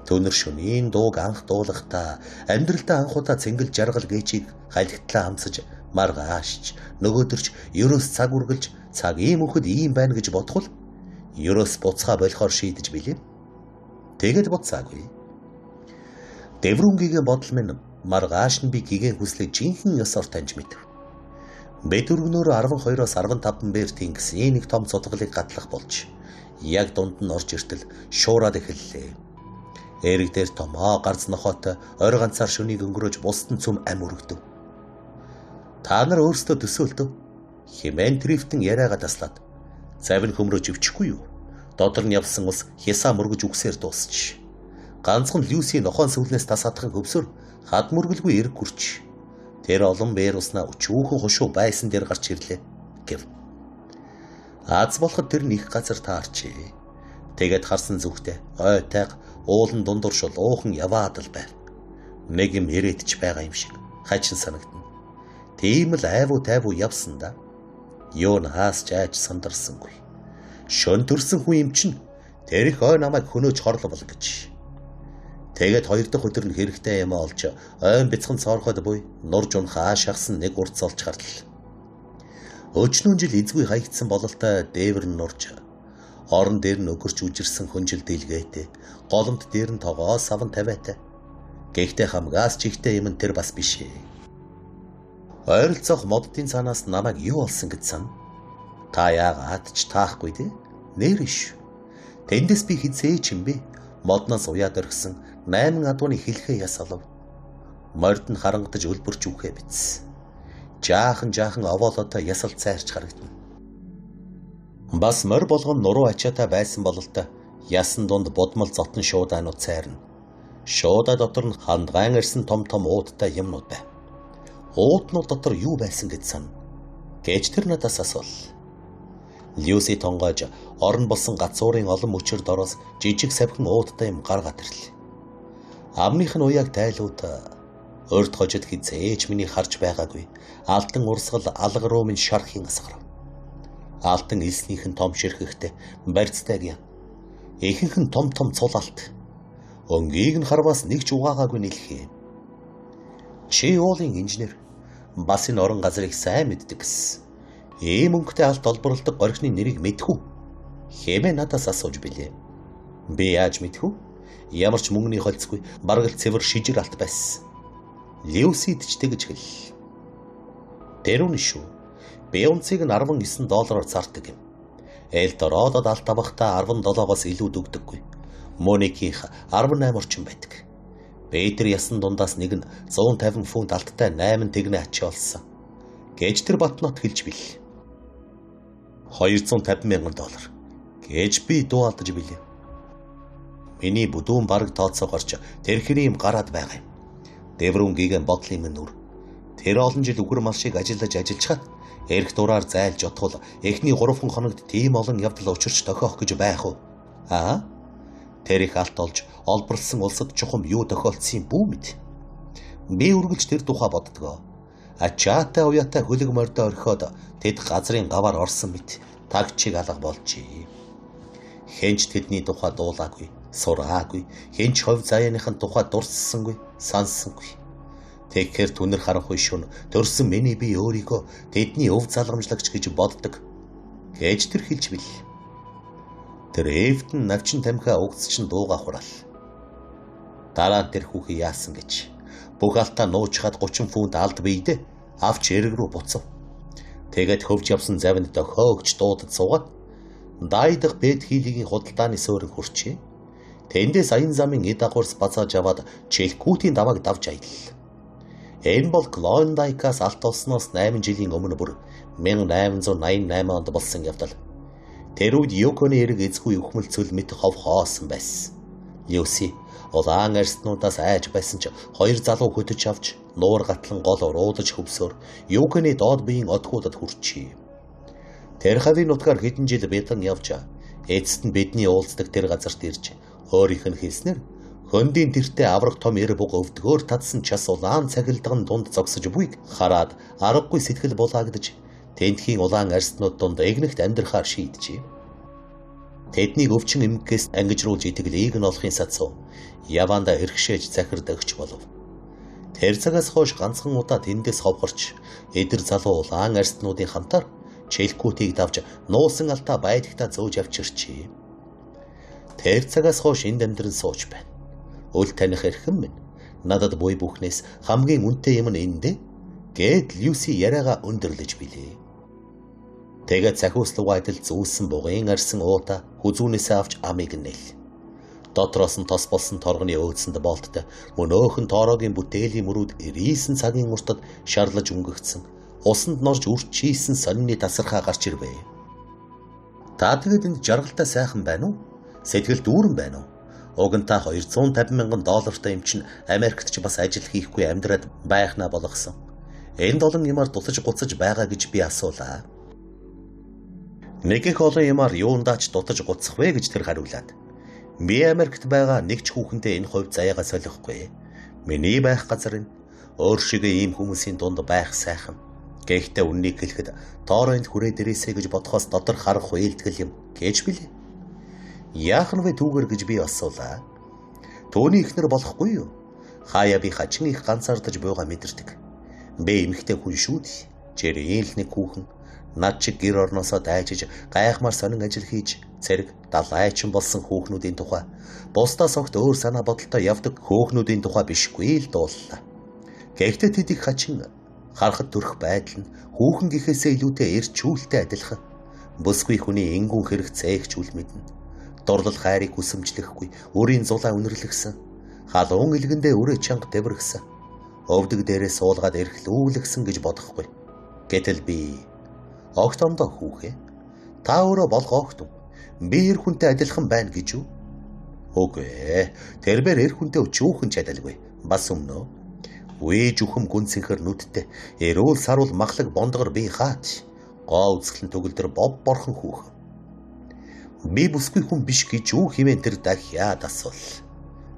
төнөр шөнийн дууг анх дуулахдаа амьдралдаа анх удаа цэнгэл жаргал гээчийг халигтлаа амсаж маргаашч нөгөөдөрч ерөөс цаг үргэлж цаг ийм өхөд ийм байна гэж бодхол ерөөс буцгаа болохоор шийдэж билээ. Тэгэд буцаагүй. Дэврүнгийн бодол минь маргааш нь би гигэн хүслийг жинхэнэ ёсоор таньж мэдэв. Бид өргөнөөр 12-оос 15 бээр тэнгисийн нэг том цутгалыг гатлах болж яг дунд нь орж иртэл шуураад эхэллээ. Эрэг дээр томоо гарц нохойтой орой ганцаар шөнийг өнгөрөөж бусд нь цөм ам өргөдөв. Та нар өөрсдөө төсөөлтөө хэмээн Трифтэн яриагаа таслаад завин хөмрөөж өвчихгүй юу? Дотор нь явсан ус хясаа мөргөж үгсээр дуусч. Ганцхан Люси нохоон сүлнээс тас хатхан хөвсөр хад мөргөлгүй эрг гүрч. Тэр олон бээр уснаа өчүүхэн хошуу байсан дээр гарч ирлээ гэв. Аз болоход тэр нь их газар таарчээ. Тэгээд харсан зүгтээ ойтайг уулан дундуур шулуухан яваад л байв. Нэг юм ирээдч байгаа юм шиг хачин санагдана. Тийм л айвуу тайвуу явсан да. Юу наас ч айж сандарсангүй. Шөн төрсөн хүн юм чинь тэр их ой намайг хөнөөж хорловол гэж. Тэгээд хоёр дахь өдөр нь хэрэгтэй юм олж ойн бяцхан цоорход буй нурж унхаа шахсан нэг урц олж гарлаа. Өчнөн жил эзгүй хаягдсан бололтой дээвэр нь нурж орон дээр нь өгөрч үжирсэн хөнжил дэлгээтэй голомт дээр нь тогоо савн тавиатай. Гэхдээ хамгаас чихтэй юм нь тэр бас биш ээ. Ойролцоох моддын цаанаас намайг юу олсон гэж сан. Та яагаад ч таахгүй дээ. Нэр ш. Тэндээс би хизээ ч юм бэ? Модноос уяад орхисон 8 адууны хэлхээ яс олов. Морд нь харангадаж өлбөрч үхээ биц. Жаахан жаахан овоолоотой ясал цайрч харагдана. Бас морь болгон нуруу ачаатай байсан бололтой ясан дунд будмал зотон шуудаанууд цайрна. Шуудаа дотор нь хандгаан ирсэн том том уудтай юмнууд байв. Уутнууд дотор юу байсан гэж сан. Гэж тэр надаас асуул. Люси тонгойж орон болсон гацуурын олон мөчөр дороос жижиг савхин уудтай юм гаргаад ирлээ. Амных нь уяаг тайлууд урд хожид хизээч миний харж байгаагүй. Алдан урсгал алга руу минь шархын асгарав. Алтан элснийх нь том ширхэхтэй, барьцтай гэн. Ихэнх нь том том цул алт. Өнгийг нь харваас нэг ч угаагаагүй нэлхээ. Чи уулын инженер. Бас энэ орон газрыг сайн мэддэг гэсэн. Ийм өнгөтэй алт олборлдог горхины нэрийг мэдэх үү? Хэмээ надаас асууж билээ. Би яаж мэдэх үү? Ямар ч мөнгөний холцгүй, бараг л цэвэр шижир алт байсан. Люсид ч тэгж хэл. Тэр үнэ шүү. Би унцыг нь 19 доллараар зардаг юм. Элдорадод алт авахдаа 17-оос илүү дөгдөггүй. Моникийнх 18 орчим байдаг. Петр ясан дундаас нэг нь 150 фунт алттай 8 тэгнэ ачи олсон. Гэж тэр Батнот хэлж бил. 250 мянган доллар гэж би дуу алдаж билээ. Миний бүдүүн бараг тооцоо гарч тэр хэрийн юм гараад байгаа юм. Дэврүн гигэн бодлын минь нүр. Тэр олон жил үхэр мал шиг ажиллаж ажиллачаад эрх дураар зайлж отгол эхний 3 хоногт тийм олон явдал учирч тохиох гэж байх уу? Аа? Тэр их алт олж олборлсон улсад чухам юу тохиолдсон бүү мэд. Би үргэлж тэр тухай боддгоо. Ачаатай уяатай хөлөг мордоо орхиод тэд газрын гаваар орсон мэт тагчиг алга болжээ. Хэнч тэдний тухай дуулаагүй, сураагүй, хэнч хувь заяаныхын тухай дурдсангүй, санссангүй. Тэгэхээр түнэр харанхуй шүн төрсөн миний би өөрийгөө тэдний өв залгамжлагч гэж боддог гэж тэр хэлж бил. Тэр эвтэн навчин тамхиа угц чин дууга хураал. Дараа нь тэр хүүхий яасан гэж бүх алтаа нуучхад 30 фунт алд биедээ авч эрэг рүү буцав. Тэгээд хөвж явсан завинд дохиогч дуудад суугаад дайдах бэд хийлгийн худалдааны суурин хүрчээ. Тэндээс аян замын эд агуурс базааж аваад Челкүүтийн давааг давж аяллаа. Энэ бол Клондайкаас алт олсноос 8 жилийн өмнө бүр 1888 онд болсон явдал. Тэр үед Юконы эрэг эзгүй өхмөл цөл мэт хов хоосон байсан. Люси улаан арстнуудаас айж байсан ч хоёр залуу хөтөж авч нуур гатлан гол уруудаж хөвсөөр Юконы доод биеийн одхуудад хүрчээ. Тэр хавийн нутгаар хэдэн жил бядан явж эцэст нь бидний уулздаг тэр газарт ирж өөрийнх нь хэлснээр хөндийн тэртээ аврах том эр буг өвдгөөр татсан час улаан цахилдган дунд зогсож буйг хараад аргагүй сэтгэл булаагдаж тентхийн улаан арстнууд дунд эгнэгт амьдрахаар шийджээ. Тэднийг өвчин эмгэгээс ангижруулж итгэлийг нь олохын сацуу яванда эрхшээж захирдагч болов. Тэр цагаас хойш ганцхан удаа тэндээс ховхорч эдэр залуу улаан арстнуудын хамтаар Челкүүтийг давж нуусан алтаа байдагтаа зөөж авчирчээ. Тэр цагаас хойш энд амьдран сууж байна. Үл таних эрхэм минь надад буй бүхнээс хамгийн үнэтэй юм нь эндэ гэд Люси яриагаа өндөрлөж билээ. Тэгээд захиуслугаа адил зүүсэн бугын арсан уута хүзүүнээсээ авч амийг нэл. Дотроос нь тос болсон торгоны өөдсөнд болттой мөнөөхөн тоороогийн бүтээлийн мөрүүд 99 цагийн уртад шарлаж өнгөгдсөн. Усанд норж үрчийсэн сонины тасархаа гарч ирвэ. Та тэгэд энд жаргалтай сайхан байна уу? Сэтгэл дүүрэн байна уу? Уг нь та 250 мянган доллартай юм чинь Америкт ч бас ажил хийхгүй амьдраад байхнаа болгосон. Энд олон юмар дутаж гуцаж байгаа гэж би асуулаа. Нэг их олон юмар юундаа ч дутаж гуцах вэ гэж тэр хариулаад. Би Америкт байгаа нэг ч хүүхэндээ энэ хувь заяагаа солихгүй. Миний байх газар нь өөр шигээ ийм хүмүүсийн дунд байх сайхан. Гэхдээ үннийг хэлэхэд тооройнд хүрээ дээрээсэ гэж бодохоос дотор харах үйлдэл юм гэж билээ. Яах нь вэ түүгээр гэж би асуулаа. Түүний эхнэр болохгүй юу? Хаяа би хачин их ганцаардаж буйгаа мэдэрдэг. Би эмэгтэй хүн шүү дээ. Жирийн л нэг хүүхэн над чиг гэр орноосоо дайжиж гайхмаар сонин ажил хийж цэрэг далайчин болсон хүүхнүүдийн тухай бусдаас огт өөр санаа бодолтой явдаг хөөхнүүдийн тухай бишгүй л дууллаа. Гэхдээ тэд их хачин харахад төрөх байдал нь хүүхэн гэхээсээ илүүтэй эрчүүлтэй адилхан. Бүсгүй хүний энгүүн хэрэг зээгчүүл мэднэ. Дурлал хайрыг хүсэмжлэхгүй, үрийн зулаа үнэрлэгсэн. Халуун илгэндээ үрээ чанга дэврэгсэн. Өвдөг дээрээ суулгаад эрхлүүлгсэн гэж бодохгүй. Гэтэл би огт ондоо хүүхээ. Та өөрөө болгоогт. Би эр хүнтэй адилхан байна гэж юу? Үгүй ээ. Тэрбээр эр хүнтэй өчүүхэн чадалгүй. Бас өмнөө Үе жүхэм гүнцэнхэр нүдтэй эрүүл саруул махлаг бондгор би хаат. Гоо үзэсгэлэн төгөлдөр бов борхон хүүхэн. Би бүсгүй хүн биш гэж юу хэмээн тэр дахиад асуул.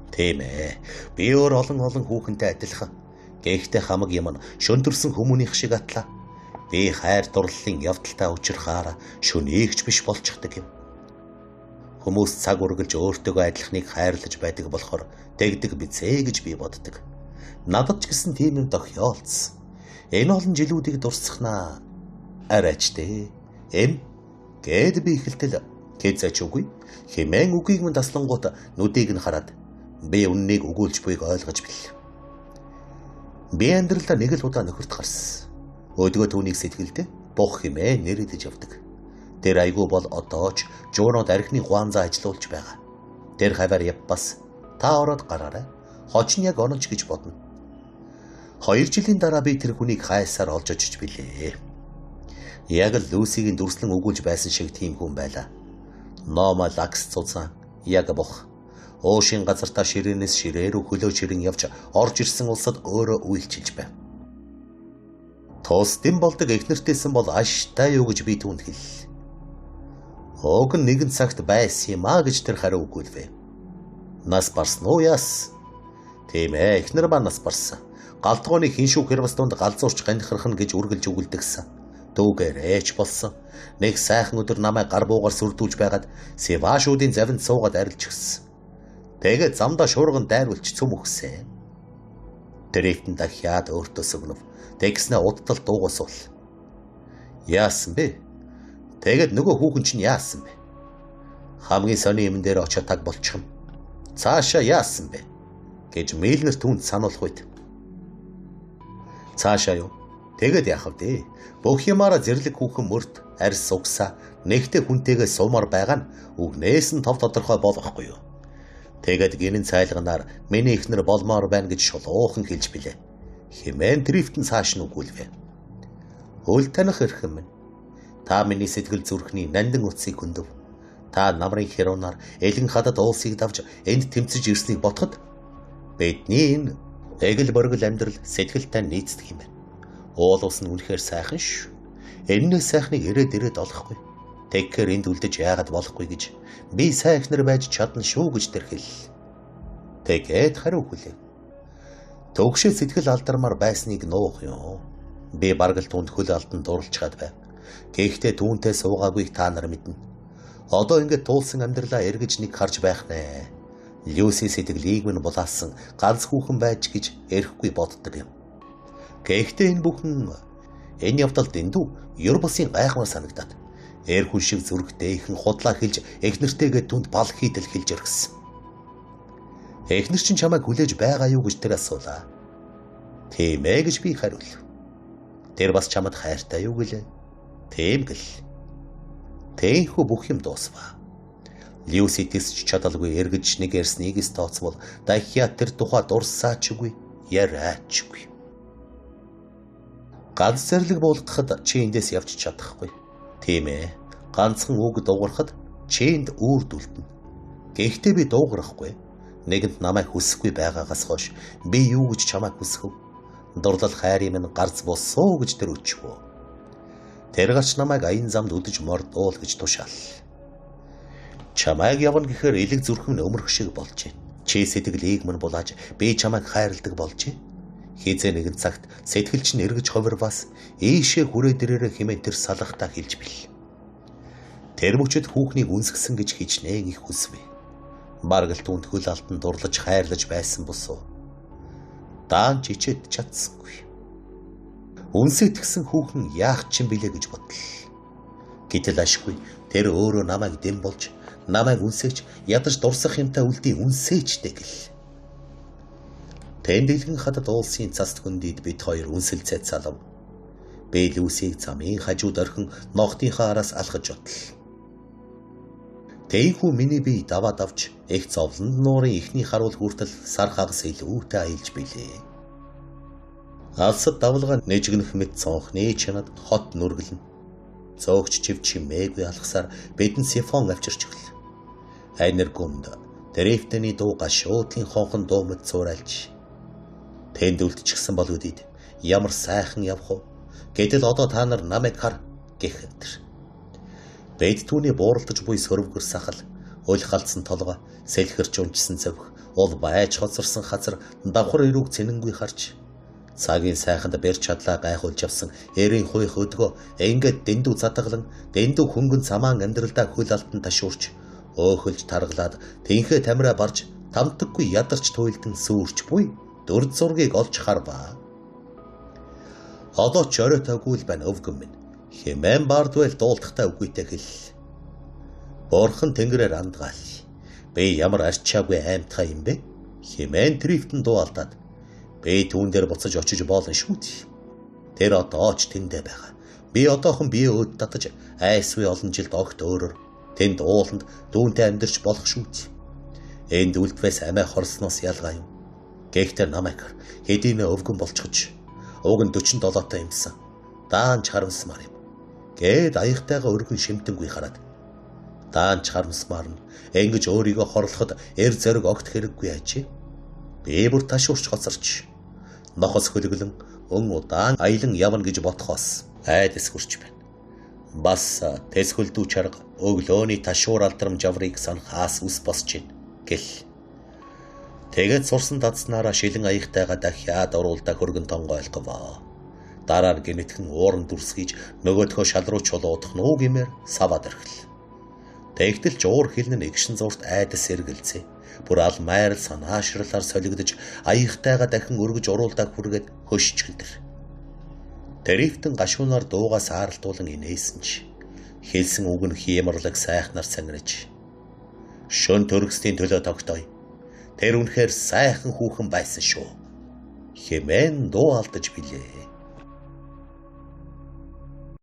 Тийм ээ. Би өөр олон олон хүүхэнтэй адилхан. Гэхдээ хамаг юм нь шөнтөрсөн хүмүүнийх шиг атлаа. Би хайр дурлалын явдалтай учрахаар шөнийгч биш болчихдаг юм. Хүмүүс цаг үргэлж өөртөөгөө адилхныг хайрлаж байдаг болохоор тэгдэг бизээ гэж би боддог. Надад ч гэсэн тийм юм тохиолдсон. Энэ олон жилүүдийг дурсахнаа. Арайч дээ. Эм гэд би эхэлтэл хизээч үгүй хэмээн үгийг минь таслангуут нүдийг нь хараад би үннийг өгүүлж буйг ойлгож бил. Би амьдралдаа нэг л удаа нөхөрт гарсан. Өдгөө түүнийг сэтгэлдээ бух хэмээн нэрэлж явдаг. Тэр айгүй бол одоо ч жуунууд архины гуанзаа ажилуулж байгаа. Тэр хавар явбас та ороод гараарай. Хоч нь яг онож гэж бодно. 2 жилийн дараа би тэр хүнийг хайсаар олж очиж билээ. Яг л Люсигийн дүрслэн өгүүлж байсан шиг тийм хүн байлаа. Нома лакс цуцсан яг бох. Уушийн газартаа ширээнээс ширээ рүү хөлөө ширэн явж орж ирсэн улсад өөрөө үйлчилж байв. Тусдын болдог эхнэртэйсэн бол аштай юу гэж би түүнд хэллээ. Уг нь нэгэн цагт байсан юм а гэж тэр хариу өгүүлвэ. Нас барсан уу яас? Тийм ээ, эхнэр маань нас барсан. Галтгооны хиншүүх хэрвс дунд галзуурч ганхирхна гэж үргэлж өгүүлдэгсэн. Дүүгээрээч болсон. Нэг сайхан өдөр намайг гар буугаар сүрдүүлж байгаад Севашуудын завинд суугаад арилж гисэн. Тэгээд замдаа шуурган дайруулж цөм өгсөн. Дрифтэн дахиад өөртөө сөгнөв. Тэгснэ удтал дуугасвал. Яасан бэ? Тэгээд нөгөө хүүхэн чинь яасан бэ? Хамгийн сони юм дээр очиод таг болчих юм. Цаашаа яасан бэ? Гэж Милнер түүнд сануулах үед. Цаашаа юу? Тэгээд яах вэ? Бүх юмараа зэрлэг хүүхэн мөрт арьс угсаа нэгтээ хүнтэйгээ суумар байгаа нь үгнээс нь тов тодорхой болохгүй юу? Тэгээд гинэн цайлганаар миний эхнэр болмоор байна гэж шулуухан хэлж билээ. Хэмээн Дрифтэн цааш нь өгүүлвэ. Үл таних эрхэм минь. Та миний сэтгэл зүрхний нандин утсыг хөндөв. Та намрын херунаар элен хадад уулсыг давж энд тэмцэж ирснийг бодоход бидний энэ эгэл боргол амьдрал сэтгэлтэй нийцдэг юм байна. Уул ус нь үнэхээр сайхан шүү. Энэнээс сайхныг ирээд ирээд олохгүй. Тэгэхээр энд үлдэж яагаад болохгүй гэж би сайн эхнэр байж чадна шүү гэж тэр хэллээ. Тэгээд хариу хүлээв. Төгшөө сэтгэл алдармаар байсныг нуух юм. Би бараг л түнд хөл алдан дурлцгаад байв. Гэхдээ түүнтэй суугаагүйг та нар мэднэ. Одоо ингээд туулсан амьдралаа эргэж нэг харж байх нэ. Люси сэтгэлийг минь булаасан ганц хүүхэн байж гэж эрэхгүй боддог юм. Гэхдээ энэ бүхэн энэ явдал дэндүү ер бусын гайхмаар санагдаад эр хүн шиг зүрхтэй ихэн худлаа хэлж эхнэртэйгээ түнд бал хийдэл хэлж өргөсөн. Эхнэр чинь чамайг хүлээж байгаа юу гэж тэр асуулаа. Тийм ээ гэж би хариулв. Тэр бас чамд хайртай юу гэлээ? Тийм гэл. Тэнхүү бүх юм дуусваа. Люси тэсч чадалгүй эргэж нэг ярьсныг с тооцвол дахиад тэр тухай дурсаач үгүй, яриач үгүй. Ганц зэрлэг буулгахад чи эндээс явж чадахгүй. Тийм ээ. Ганцхан үг дуугарахад чи энд үүрд үлдэнэ. Гэхдээ би дуугарахгүй. Нэгэнт намайг хүсэхгүй байгаагаас хойш би юу гэж чамайг хүсэх вэ? Дурлал хайрын минь гарц босоо гэж тэр өчвөө. Тэр гарч намайг аян замд үдэж мордуул гэж тушаал. Чамайг явна гэхээр элэг зүрхэн өмөрөх шиг болж байна. Чи сэтгэлийг минь булааж би чамайг хайрладаг болж байна. Хизээ нэгэн цагт сэтгэл чинь эргэж ховирвас ийшээ хүрээ дэрээрээ хэмээн тэр салгахтаа хэлж бил. Тэр мөчөд хүүхнийг үнсгсэн гэж хичнээн их хүсвэ. Бараг л түнд хөл алтан дурлаж хайрлаж байсан босуу. Даан ч ичээд чадсангүй. Үнсэгдсэн хүүхэн яах чинь билээ гэж бодлоо. Гэтэл ашгүй тэр өөрөө намайг дэм болж намайг үнсэж ядаж дурсах юмтай үлдээ үнсээчтэй гэл. Тэнд дэлгэн хадад уулсын цаст хөндийд бид хоёр үнсэлцээ залав. Би Люсийг замын хажууд орхин ногтынхаа араас алхаж отлоо. Тэйхүү миний бие даваад авч их зовлонд нуурын эхний харуул хүртэл сар хагас илүүтэй аялж билээ. Алсад давлгаа нэжгэнэх мэт цонхны чанад хот нүргэлнэ. Зөөгч чив чимээгүй алхасаар бидэнд сифон авчирч өглөө. Айнер гүмд дрифтний дуу гашуудлын хонхон дуу мэт цуурайлж. Тэнд үлдчихсэн бол үдид ямар сайхан явах вэ? Гэтэл одоо та нар намайг хар гэх энэ. Бид түүний бууралдаж буй сөрвгөр сахал, өл халдсан толгой, сэлхэрч унжсан цөвх, уул байж хоцорсон хазар, давхар эрүүг цэнэнгүй харж Цагийн сайханд бэр чадлаа гайхуулж явсан эрийн хуйх өдгөө ингээд дэндүү задгалан дэндүү хөнгөн самаан амьдралдаа хөл алтан ташуурч өөхөлж таргалаад тэнхээ тамираа барж тамтаггүй ядарч туйлдан сүрч буй дүр зургийг олж харваа. Одоо ч оройтойгүй л байна өвгөн минь. Хэмээн Бардвел дуулахтай үгүйтэй хэл. Бурхан тэнгэрээр андгаал. Би ямар арчаагүй аймтгай юм бэ? Хэмээн Трифтэн дуу алдаад би түүн дээр буцаж очиж боолно шүү дээ. Тэр одоо ч тэндээ байгаа. Би одоохон бие өөд татаж айсвэ олон жилд огт өөрөөр тэнд ууланд дүүнтэй амьдарч болох шүү дээ. Энд үлдвэс амиа хорсноос ялгаа юм. Гэхдээ намайг хэдийнэ өвгөн болчихож уг нь 47-тай юмсан. Даанч харамсмаар юм. Гээд аягтайгаа өргөн шимтэнгүй хараад даанч харамсмаар нь ингэж өөрийгөө хорлоход эр зориг огт хэрэггүй ажээ. Би бүр ташуурч хоцорч нохос хөлөглөн өн удаан аялан явна гэж ботхоос айдас хүрч байна. Бас тэс хөлдүү чарга өглөөний ташуур алдрам жаврыг санахаас ус босч гин гэл. Тэгээд сурсан дадснараа шилэн аягтайгаа дахиад уруулдаа хөргөн тонгойлговоо. Дараа нь гинэтхэн ууран дүрсгийж нөгөөдхөө шал руу чулуудах нуу гэмээр саваад орхил. Тэгтэл ч уур хилэн нь эгшин зурт айдас эргэлзээ. Бүр ал майрал санаашрлаар солигдож аягтайгаа дахин өргөж уруулдаа хүргээд хөшчихэлдэр. Тэрифтэн гашуунаар дуугаас сааралтуулан инээсэн ч хэлсэн үг нь хиймарлаг сайхнаар сангирч шөн төрөксдийн төлөө тогтоё. Тэр үнэхээр сайхан хүүхэн байсан шүү. Хэмээн дуу алдаж билээ.